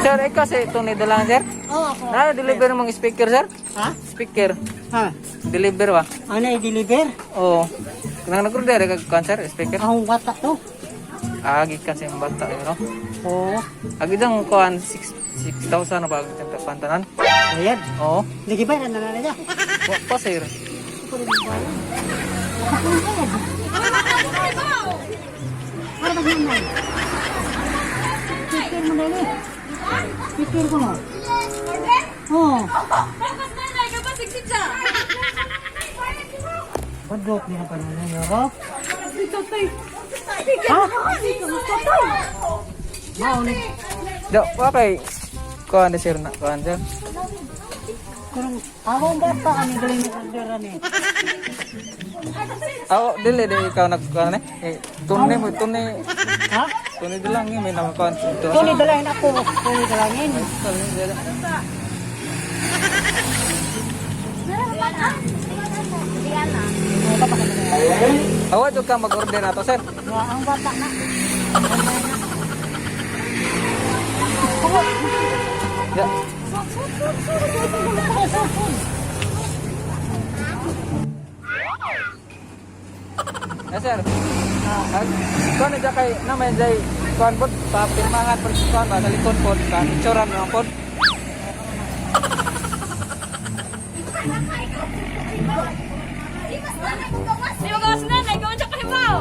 Sir, ikaw si Tony Dalang, sir? Oo, ako. Na, deliver mong speaker, sir? Ha? Speaker. Ha? Deliver ba? Ano i-deliver? Oo. Nang nag-order ka kuan, sir, speaker? Akong bata to. Ah, gikan sa imong bata, eh, no? Oo. Agi dang kuan 6 6,000 na ba ang kuan tanan? Bayad. Oo. Lagi ba na na niya? Wa pa, sir. Ako rin bayad. Ako rin bayad. Ano ba yun man? Speaker mo na eh. Speaker ko no. Oo. Padrop niya pa na niya ko. Ha? Mao ni. Do, wa kay kuan na sir na kuan sir. Kurang akong bata ani galing ni order ani. Aw, dili di ikaw nag kuan eh. Eh, Tuni mo, tuni. Ha? Tuni dalang eh, may nakakuan dito. Tuni dalahin ako. Tuni dalangin. Tuni dala. Awa jud ka mag-order na to, sir. Wa ang bata na. Ya. Eh, sir. Ah, kuan na dyan kay na may jay kuan pod pa pirmahan pod kuan ba sa likod pod ka picturean mo pod. Di ba gawas na? Nagawa siya kahibaw.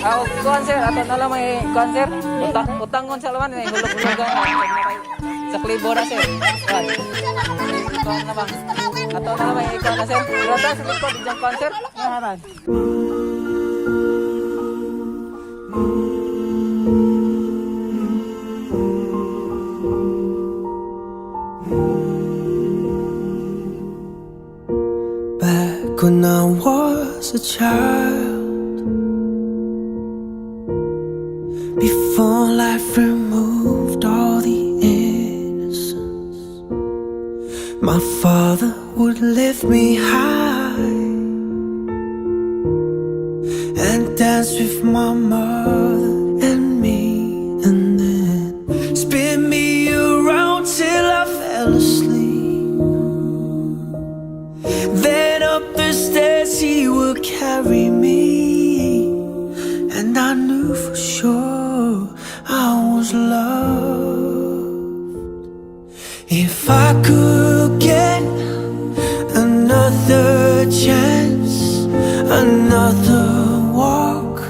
Ah, kuan sir, ato na lang may kuan sir. Utang utangon sa laman may hulog-hulugan sa klibo na sir. Kuan. Kuan na bang? Ato na lang may ikaw na sir. Rata sa likod diyan kuan sir. Haran. Back when I was a child, before life removed all the innocence, my father would lift me high and dance with my mother and me, and then spin me around till I fell asleep. Then up the stairs he would carry me, and I knew for sure I was loved. If I could get another chance, another walk,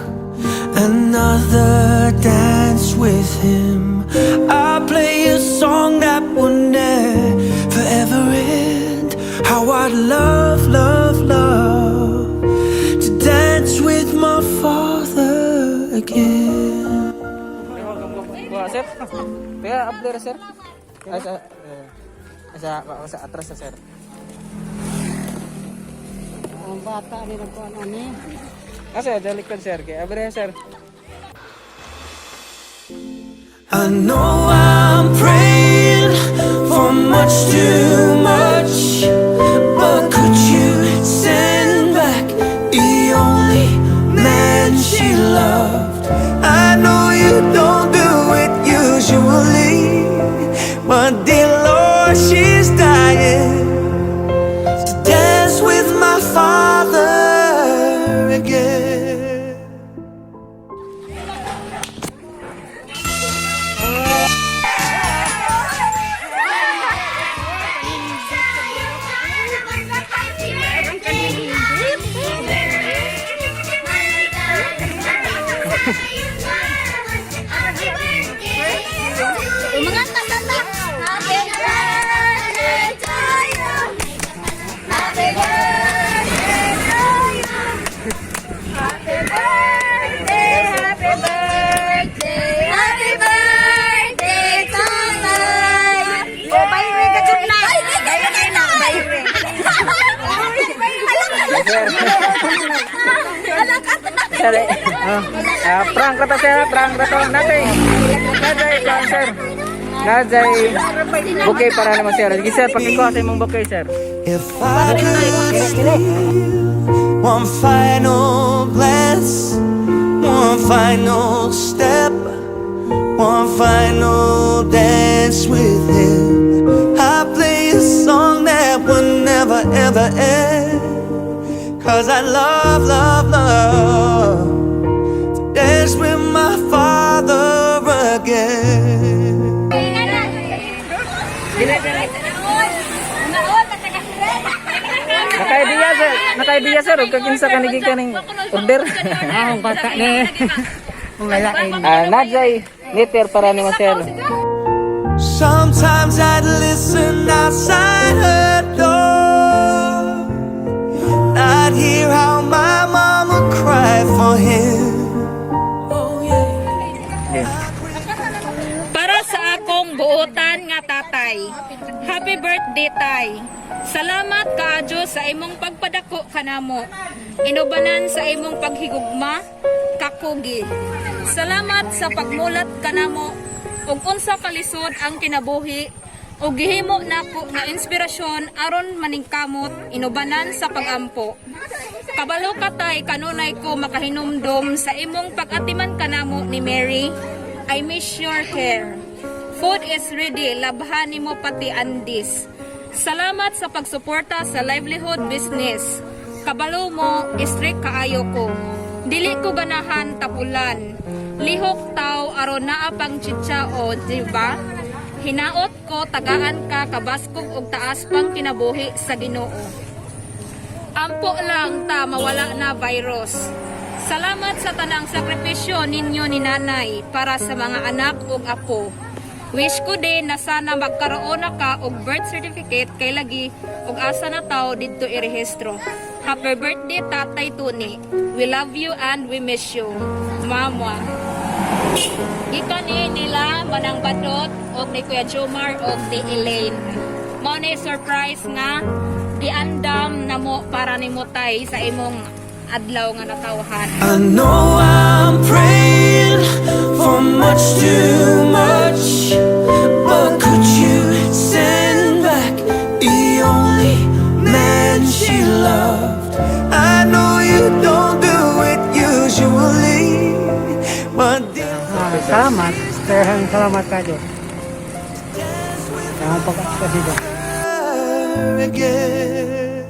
another dance with him, I play a song that will never ever end. How I'd love, love, love to dance with my father again. Kuha sir. Kaya abler sir. Ay, sa eh, sa atras sa sir. Ang bata ni nagkuan ani. Kasi sa likod sir kay abre sir. I know I'm praying for much too much, but could you send back the only man she loved? I know you don't do it usually, but dear Lord, she's dying to dance with my father again. Sir. Sir, prank ra to, sir, prank ra to. Natay. Natay, prank, sir. Natay. Bouquet para naman, sir. Sige, sir, pakikuha sa imong bouquet, sir. If I could steal one final glance, one final step, one final dance with him, I play a song that will never ever end. 'Cause I love, love, love to dance with my father again. Nakaidiya, sir. Nakaidiya, sir. Ug kakinsa ka nigi kaning order. Ang bata ni. Ang lalain. Najay, letter para nimo, sir. Sometimes I'd listen outside her door. I'd hear how my mom would cry for him. Oh yeah. Para sa akong buotan nga tatay. Happy birthday, Tay. Salamat kaayo sa imong pagpadako kanamo. Inubanan sa imong paghigugma, kakugi. Salamat sa pagmulat kanamo ug unsa kalisod ang kinabuhi ug gihimo nako nga inspirasyon aron maningkamot inubanan sa pagampo. Kabalo ka, Tay, kanunay ko makahinumdom sa imong pag-atiman kanamo ni Mary. I miss your care. Food is ready, labhan nimo pati andis. Salamat sa pagsuporta sa livelihood business. Kabalo mo, strict kaayo ko. Dili ko ganahan tapulan. Lihok taw aron naa pang chitsa o, di ba? Hinaot ko tagaan ka kabaskog og taas pang kinabuhi sa Ginoo. Ampo lang ta mawala na virus. Salamat sa tanang sakripisyo ninyo ni nanay para sa mga anak ug apo. Wish ko din na sana magkaroon na ka og birth certificate kay lagi ug asa na tao didto irehistro. Happy birthday, Tatay Tony. We love you and we miss you. Mama. Gikan ni nila Manang Badot og ni Kuya Jomar og ni Elaine. Mao ni surprise nga giandam namo para nimo, Tay, sa imong adlaw nga natawhan. I know I'm praying for much too much, but could you send back the only man she loved? I know you don't do it usually, but Salamat. Daghang salamat kayo. Salamat pag-asikaso. Again.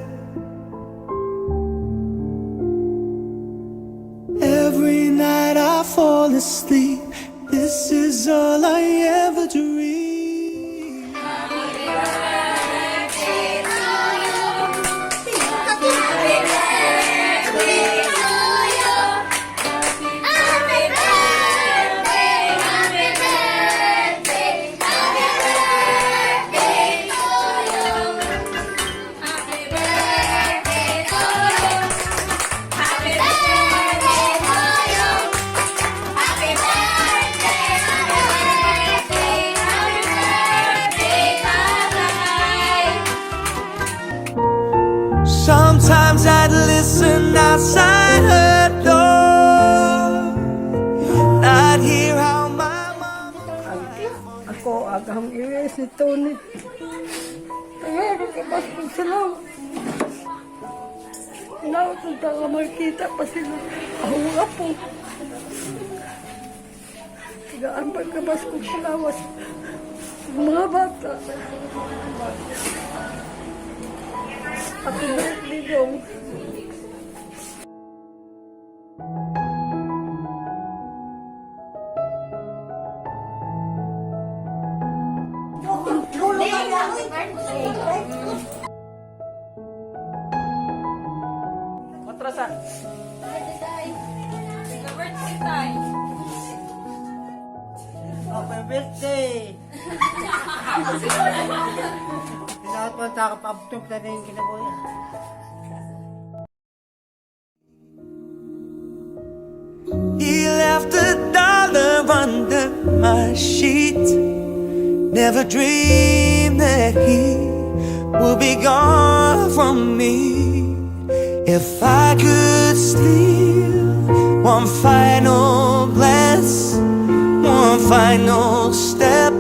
Every night I fall asleep, this is all I ever dream. Happy birthday, happy birthday, happy birthday to you. Happy birthday to you. Happy birthday to you. Happy birthday, happy birthday, happy birthday, Tatay. Sometimes I'd listen outside her door. I'd hear how my mom. Ako, aghang iwes ni Tony. Kaya nagkabas sila. Hinaot ta nga makita pa sila. Ako nga po. Tagaan pagkabaskog sa lawas. Mga bata. Happy birthday, Dong. Otro sa. Birthday, Tay. Happy birthday! Hinaot mo ta kapabtog na rin kinabuhi. He left $1 under my sheet. Never dreamed that he would be gone from me. If I could steal one final glance, one final step,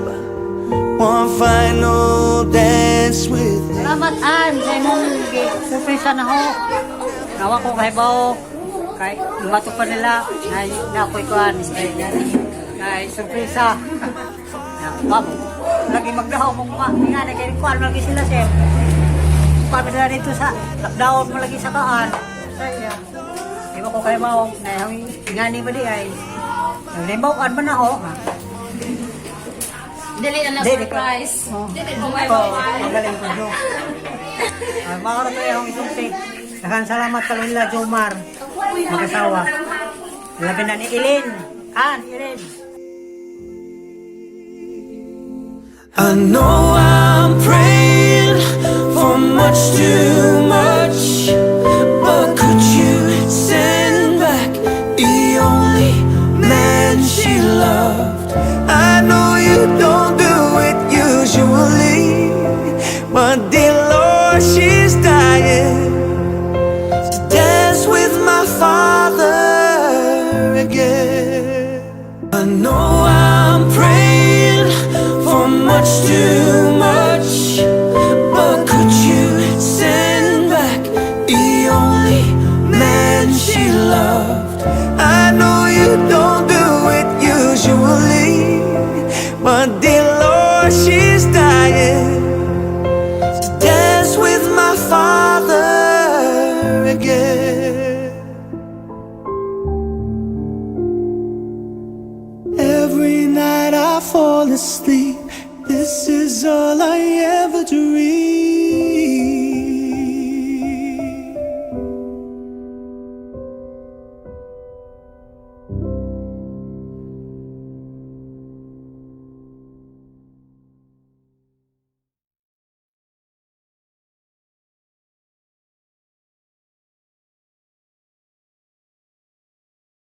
one final dance with him. Salamat, An, sa imong surpresa na ho. Nawa ko kay bao kay lumato pa nila na na ako'y kuan kay surpresa. Na ma'am, lagi magdahaw mong ma nga na kay kuan lagi sila, sir. Kuan sila dito sa lockdown mo lagi sa kaan. Sa iya. Di ba ko kay bao na ngani ba di ay. Limbaw an man na ho. Dili na Dili ka. surprise. Oh. Dili ko may Oh, magaling ko, Jo. Ay, mga to yung isulti. Daghang salamat sa nila, Jomar. Mag-asawa. Labi na ni Ilin. An, Ilin. I know I'm praying for much too much, but could you send back the only man she loved? I know you don't do it usually, but dear Lord, she's dying.